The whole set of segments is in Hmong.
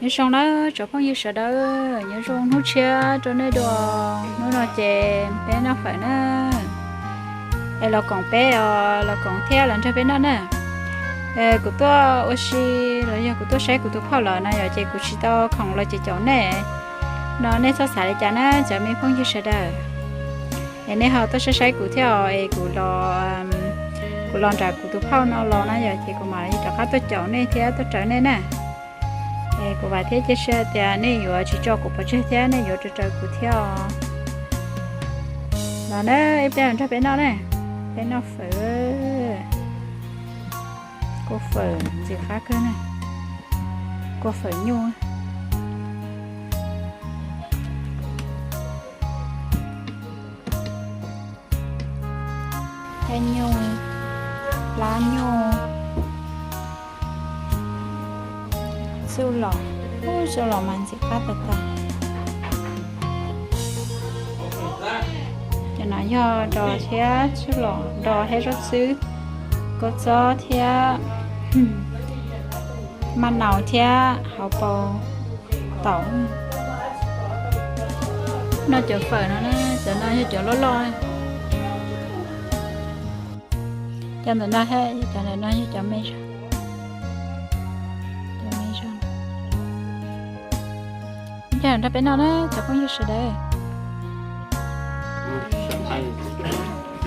Nyob zoo na tsoom phooj ywg sawv daws, nyob zoo hnub tshiab rau nej dua. Hnub no ces peb noj fawm na. Es los koom peb os, los koom thiab los nrog peb noj na. Kuv tuaj ua si los yog kuv tuaj saib kuv tus phauj lawm no yom, ces kuv tsis tau khoom los ces caum nej no nej txhob xav li cas na cov me phooj ywg sawv daws. Es nej ho tuaj saib saib kuv thiab os, es kuv los, kuv los nram kuv tus phauj no los na yom, ces kuv mam li rov qab tuaj caum nej thiab tuaj raws nej na. Es kuv vam thiab cia siab tias nej yuav tsis tso kuv pov tseg thiab nej yuav raws raws kuv thiab os. Los na, ib pliag nrog peb noj na, peb noj fawm. Kua fawm ntxim qab kawg na, kua fawm nyuj. Nyuj, plab nyuj, txuj lom, txuj lom mas ntxim qab tag tag. Cov no yog dos thiab txuj lom, dos thiab zaub txhwb, kua txob thiab maj naus thiab hauv paus taum. Noj cov fawm no na, cov no yog cov loj loj. Cov ntawm no, cov ntawm no yog cov me zog. Cov me zog. Nrog peb noj na cov phooj ywg sawv daws.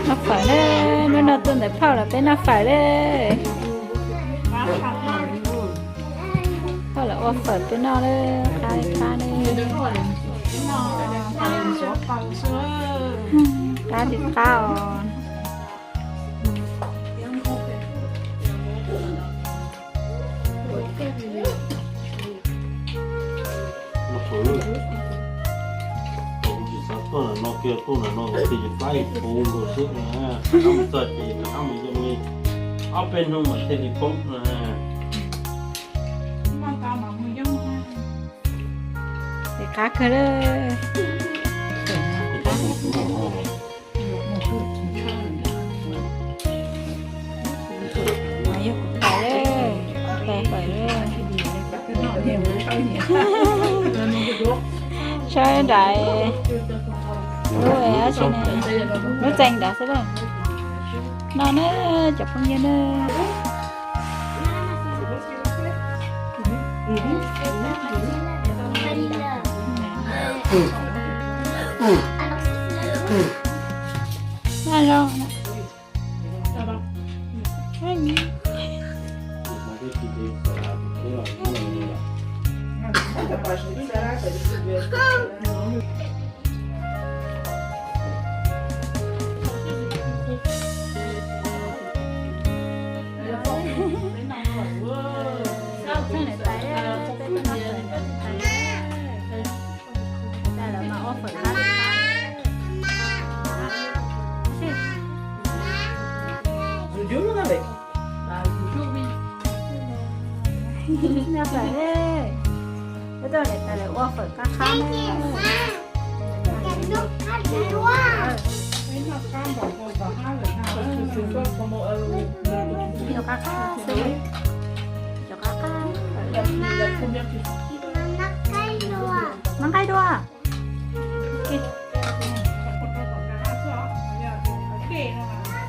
Noj fawm na, hnub no tuaj ntawm phauj los peb noj fawm na. Phauj los ua fawm peb noj na, qab qab na. Qab li qab os. Tsis xav tuaj ntawm no kiag, tuaj ntawm no ces pab ib puv nkaus xwb na. Rov qab mus txog ces rov qab mus yoo li ob peb hnub mas thiaj li poob na. Qab kawg. Saib nraim lub, lub txee nrad xwb na. No na cov phooj ywg na. Ua fawm qab qab na. Noj nqaij dua.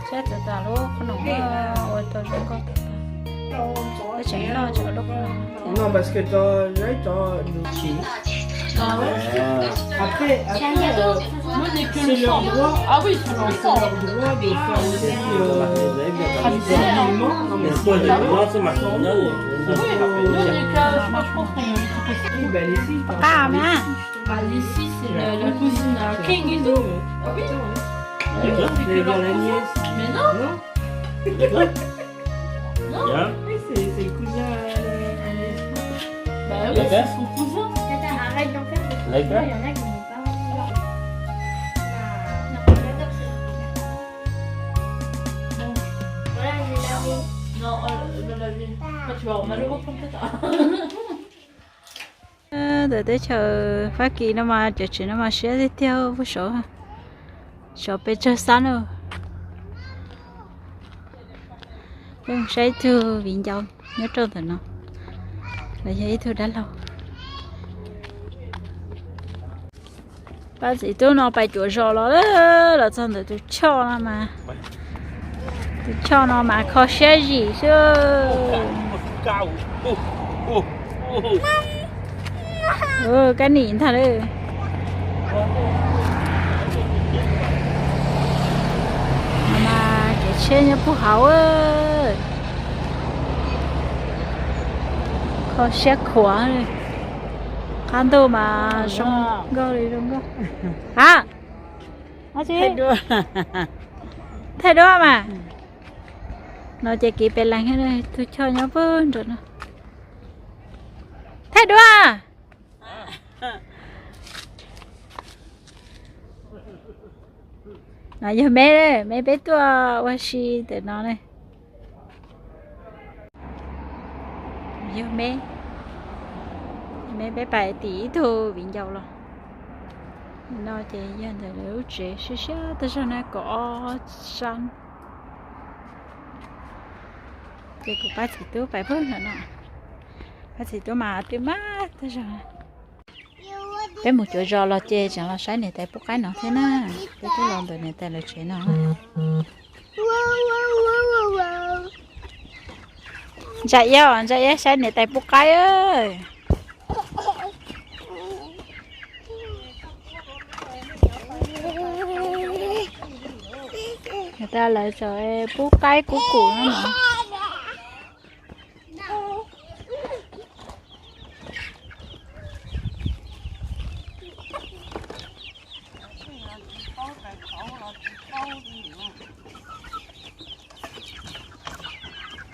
Saib txawv tas lub qhov no ua tau zoo nkauj. Tab sis noj tseem lub qhov no. Qab na. Ntawm teb chaws Fab Kis no mas cov tsev no mas siab tiag tiag, sov pes tsawg xab na. Peb mus saib ib tug viv ncaus nyob rau ntawm no, los yog ib tug dab laug. Pab txiv tub no pais cuav zos los, los txog ntawm tus choj no mas, tus choj no mas kho siab zim xwb. Kab nim ntag lawm. No mas kev tsheb nyob puag hauv. Kho siab khuav. Qab ntuj mas zoo nkauj li zoo nkauj. Ha, thaij duab mas. No ces kev pem lees, tus choj nyob puag nram no. Thaij duab. No yog me, me peb tuaj ua si ntawm no ne. Yog me, me peb pais tim ib tug viv ncaus los. No ces yog ntawm lawv lub tsev siab siab tag zog na, kaum ob sab. Ces kuv pab txiv tub pais puag nram no, pab txiv tub mas twb maj tag zog. Peb mus cuav zos los ces tseem los saib niam tais pub qaib no thiab na. Peb twb los ntawm niam tais lawv tsev no. Ntsa iab, ntsa iab saib niam tais pub qaib. Niam tais lawv tseem pub qaib kub kum no.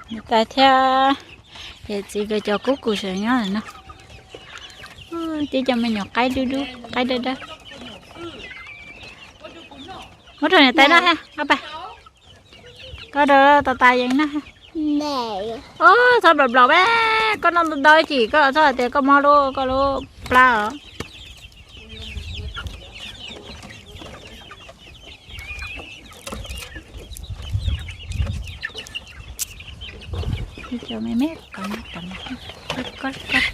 Niam tais thiab yawm txiv nkawd cov kub kum sawv nyob no. Tib cov me nyuam qaib dub dub, qaib dawb dawb. Muab rau niam tais noj ha, au pais. Koj rau tos tas yees noj ha. Os, txhob nplaum nplaum, koj noj ntau ntau ib chim koj los txhob hais tias koj mob lub, koj lub plab os. Ib co me me qab, koj, koj.